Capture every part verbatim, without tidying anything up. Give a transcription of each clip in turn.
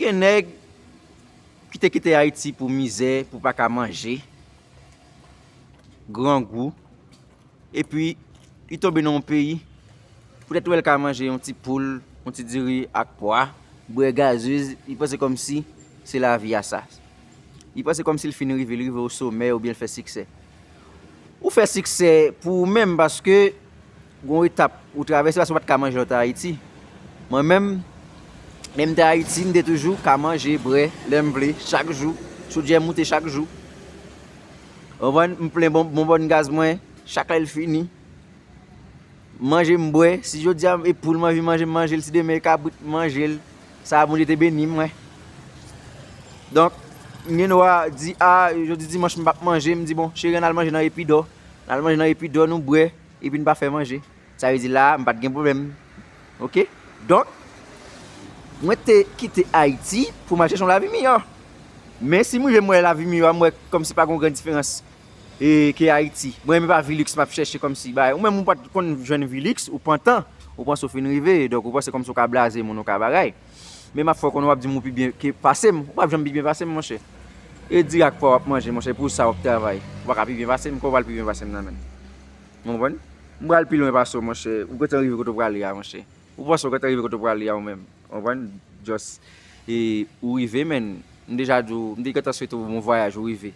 Gen nèg ki te kite Ayiti pou mizè, pou pa ka manje, grangou, epi li tonbe nan yon peyi, poutèt wè l ka manje yon ti poul, yon ti diri ak pwa, bwè gazez, li panse kòmsi se lavi a sa. Li panse kòmsi l fin rive, li rive o somè oubyen l fè siksè. Ou fè siksè pou ou menm paske gon etap ou travèse paske ou pa t ka manje lòt Ayiti. Mwen menm, lè m te Ayiti, m te toujou ka manje, bwè, lè m vle, chak jou. Chodyè moute chak jou. Ou konprann? M plen bon, bon bòn gaz mwen, chak lè l fini. Manje m bwè. Si jodi a e poul m anvi manje, m manje l. Si demen e kabrit, m manje l. Sa a Bondye te beni m, mwen. Donk, m gen dwa di, a, jodi dimanch m p ap manje, m di, bon, cheri, ann al manje nan Epidò. N al manje nan Epidò, nou bwè, epi n pa fè manje. Sa vle di la a, m pa t gen pwoblèm. Oke? Donk, mwen te kite Ayiti pou m al chèche yon lavi miyò. Men si m rive m wè lavi miyò a, m wè kòmsi pa gen yon gran diferans e, ke Ayiti. Mwen menm pa vi liks m ap chèche kòmsi bagay. Ou menm ou pa t konn jwenn vi liks, ou pantan, ou panse ou fin rive, donk ou panse kòmsi ou ka blaze moun, ou ka bagay. Men m ap fè w konnen w ap di m ou pi byen ke pase m. Ou p ap janm pi byen pase m, monchè. E diri ak pwa w ap manje, monchè, pou sa w ap travay. Ou pa ka pi byen pase m, kòman w pral pi byen pase m nan, menn? Ou konprann? M pral pi lwen pase w, monchè. Ou gentan rive kote w prale a, monchè. Ou panse w gentan rive kote w prale a ou menm. Ou konprann? Just, e, ou rive, menn. M deja di w, m te gentan swete w bon vwayaj, ou rive.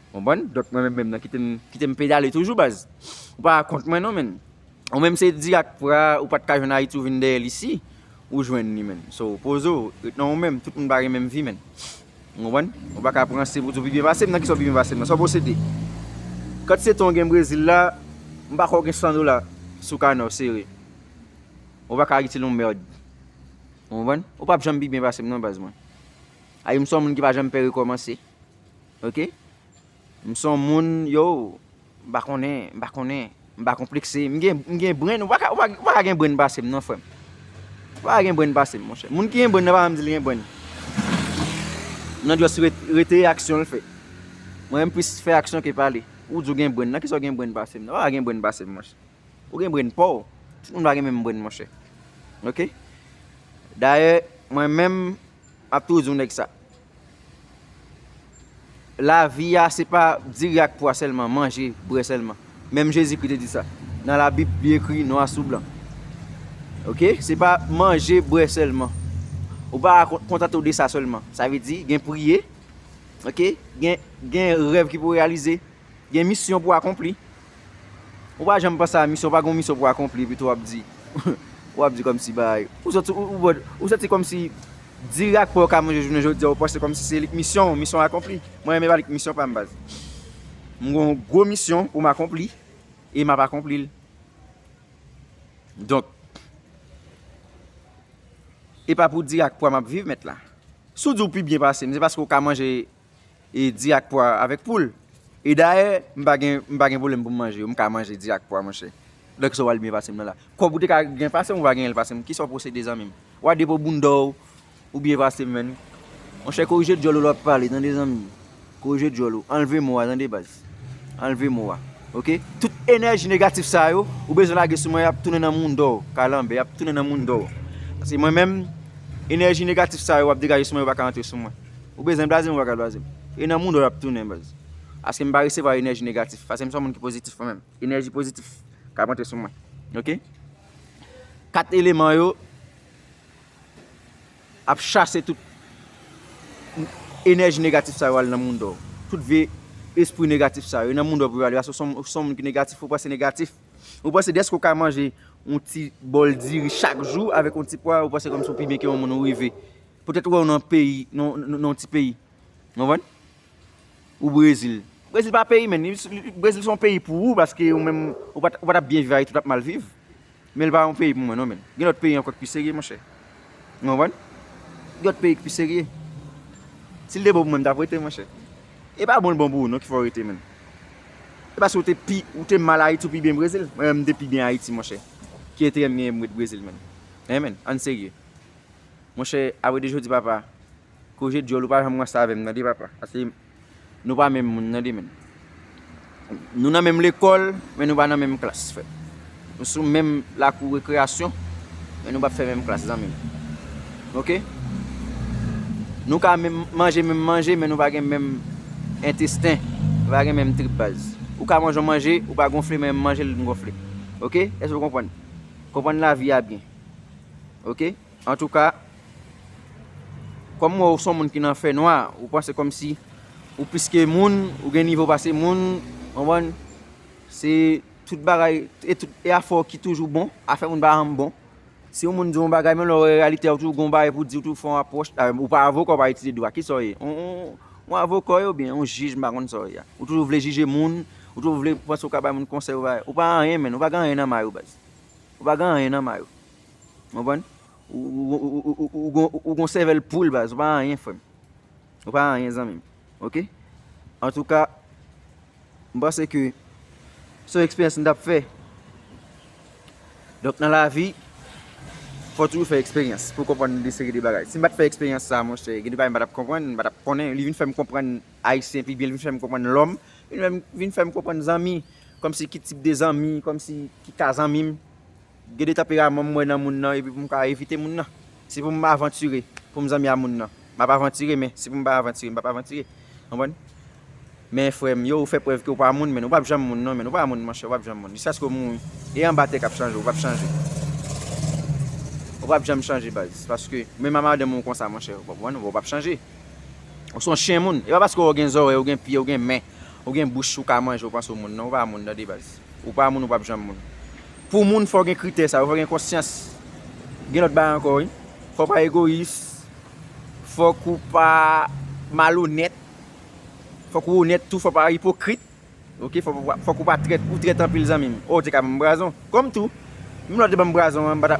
Ou konprann? Donk, mwen menm, menm nan, kite m, kite m pedale toujou, baz. Ou pa kont mwen, non, menn. Ou menm se diri ak pwa, ou pa t ka jwenn Ayiti, ou vin dèyè l isi, ou jwenn li, menn. So, poze w, ret nan ou menm, tout moun pa gen menm vi, menn. Ou konprann? Ou pa ka pran se pou di w pi byen pase m, nan kisa w pi byen pase m, nan sa w posede. Kantite tan w gen Brezil la, m pa kwè w gen san dola sou kanè w sere. Ou pa ka itil yon mèd. Ou konprann? Ou p ap janm pi byen pase m, non, baz mwen. Ay, m se yon moun ki pa janm pè rekòmanse. Oke? M se yon moun, yo, m pa konnen, m pa konnen, m pa konplekse. M gen, m gen brenn, ou pa ka, ou pa, ou pa ka gen brenn pase m, non, frè m. Ou pa ka gen brenn pase m, monchè. Moun ki gen brenn nan pa janm di l gen brenn. Nan just ret-, rete aksyon l fè. Mwen menm plis fè aksyon ke pale. Ou di w gen brenn, nan kisa w gen brenn pase m? Nan pa gen brenn pase m, monchè. Ou gen brenn pa w. Tout moun pa gen menm brenn, monchè. Oke? Dayè, mwen menm, m ap toujou di w nèg sa. Lavi a, se pa diri ak pwa sèlman, manje, bwè sèlman. Menm Jezikri te di sa. Nan Labib, li ekri nwa sou blan. Oke? Se pa manje, bwè sèlman. Ou pa ka kon-, kontante w de sa sèlman. Sa vle di, gen priye, oke? Gen, gen rèv ki pou reyalize. Gen misyon pou akonpli. Ou pa janm panse a misyon, pa gen yon misyon pou akonpli, epi tou w ap di, w ap di kòmsi bagay. Ou santi, ou, ou, ou santi kòmsi diri ak pwa w ka manje jounen jodi a, ou panse kòmsi se li k misyon w, misyon akonpli. Mwen menm e pa li k misyon pa m, baz. M gen yon gwo misyon pou m akonpli, e m ap akonpli l. Donk, e pa pou diri ak pwa m ap viv, mèt la. Si w di w pi byen pase m, se paske w ka manje e diri ak pwa avèk poul. E dayè, m pa gen, m pa gen pwoblèm pou m manje yo. M ka manje diri ak pwa, monchè. Donk, sa w al byen pase m nan la. Kòb ou te ka gen pase m, ou pa genyen l pase m. Kisa w posede, zanmi m? W a depo bounda w, ou byen pase m, menn. Monchè, korije dyòl ou lè w ap pale, tande, zanmi m. Korije dyòl ou. Anlve mo a, tande, baz. Anlve mo a. Oke? Tout enèji negatif sa yo, ou bezwen lage sou mwen, y ap tounen nan mounda w. Kalanbè, y ap tounen nan mounda w. Paske mwen menm, enèji negatif sa yo w ap degaje sou mwen, yo pa ka antre sou mwen. Ou bezwen blaze m, ou pa ka blaze m. E nan mounda w y ap tounen, baz. Paske m pa resevwa enèji negatif. Paske m se yon moun ki pozitif mwen menm. Enèji pozitif k ap antre sou mwen. Oke? Kat eleman yo ap chase tout enèji negatif sa yo al nan mounda w. Tout vye espri negatif sa yo, e nan mounda w pou yo ale. Paske w se yon, w se yon moun ki negatif, ou panse negatif. Ou panse dèske w ka manje yon ti bòl diri chak jou avèk yon ti pwa, ou panse kòmsi w pi byen ke yon moun ou rive. Poutèt ou wè w nan peyi, nan, nan, nan yon ti peyi. Ou konprann? Ou Brezil. Brezil pa peyi, menn. Li, li, Brezil se yon peyi pou ou, paske ou menm, ou pa t, ou pa t ap byen viv Ayiti, ou t ap mal viv. Men l pa yon peyi pou mwen, non, menn. Gen lòt peyi ankò ki pi serye, monchè. Ou konprann? Gen lòt peyi ki pi serye. Si l te bon pou mwen, m t ap rete, monchè. E pa bon l bon pou ou, non, ki fè w rete, menn. E paske ou te pi, ou te mal Ayiti, ou pi byen Brezil. Mwen menm, m te pi byen Ayiti, monchè. Ki enterè m genyen pou m ret Brezil, menn? Hein, menn? Ann serye. Monchè, apre de jodi, papa, korije dyòl ou pa janm ranse avè m, tande, papa. Paske nou pa menm moun, tande, menn. Nou nan menm lekòl, men nou pa nan menm klas, frè. Nou sou menm lakou rekreyasyon, men nou p ap fè menm klas, zanmi m. Oke? Nou ka menm manje menm manje, men nou pa gen menm entesten. Nou pa gen menm trip, baz. Ou ka manje yon manje, ou pa gonfle, men manje l gonfle. Oke? Èske w konprann? Konprann lavi a byen. Oke? Antouka, kòm mwen, ou se yon moun ki nan fènwa, ou panse kòmsi ou plis ke moun, ou gen nivo pase moun, konprann? Se tout bagay, e tout, e afè w ki toujou bon, afè moun pa janm bon. Si yon moun di yon bagay, menm lè w reyalite a, ou toujou gon bagay pou di, ou toujou fè yon apwòch, a, ou pa avoka, ou pa etidye dwa, kisa w ye? Yon, yon, yon avoka w ye oubyen yon jij, m pa konn sa w ye a. Ou toujou vle jije moun, ou toujou vle panse w ka bay moun konsèy, ou pa, ou pa anyen, menn, ou pa gen anyen nan men w, baz. Ou pa gen anyen nan men w. Konprann? Ou, ou, ou, ou, ou, ou, ou, ou gon sèvèl poul, baz, ou pa anyen, frè m. Ou pa anyen, zanmi m. Oke? Antouka, m panse ke se yon eksperyans m t ap fè. Donk, nan lavi, fò w toujou fè eksperyans pou w konprann de seri de bagay. Si m pa t fè eksperyans sa, monchè, gen de bagay m pa t ap konprann, m pa t ap konnen. Li vin fè m konprann Ayisyen pi byen, li vin fè m konprann lòm, li vin fè m, vin fè m konprann zanmi, kòmsi ki tip de zanmi, kòmsi ki ka zanmi m. Gen de tanperaman m wè nan moun nan, epi pou m ka evite moun nan. Si pou m avantire, pou m zanmi a moun nan, m ap avantire, men si pou m pa avantire, m p ap avantire. Konprann? Men frè m, yo, ou fè prèv ke ou pa moun, men ou p ap janm moun, non, men ou pa moun, monchè, ou p ap janm moun. Jiskaske w mouri, e anba tè k ap chanje, ou p ap chanje. Ou p ap janm chanje, baz. Paske, menm a madanm ou konsa, monchè, ou p ap, ou p ap chanje. Ou se yon chen moun. E pa paske w gen zòrèy, ou gen pye, ou gen men, ou gen bouch, ou ka manje, ou panse w moun, non, ou pa moun, tande, baz. Ou pa moun, ou p ap janm moun. Pou moun, fò w gen kritè sa yo, fò w gen konsyans. Gen lòt bagay ankò, wi. Fò w pa egoyis. Fòk ou pa malonèt. Fòk ou onèt tou, fò w pa ipokrit. Oke, fòk, fòk ou pa trèt, ou trèt anpil, zanmi m. O, te ka ban m brazon. Kòm tou, menm lè w te ban m brazon an, m pa ta,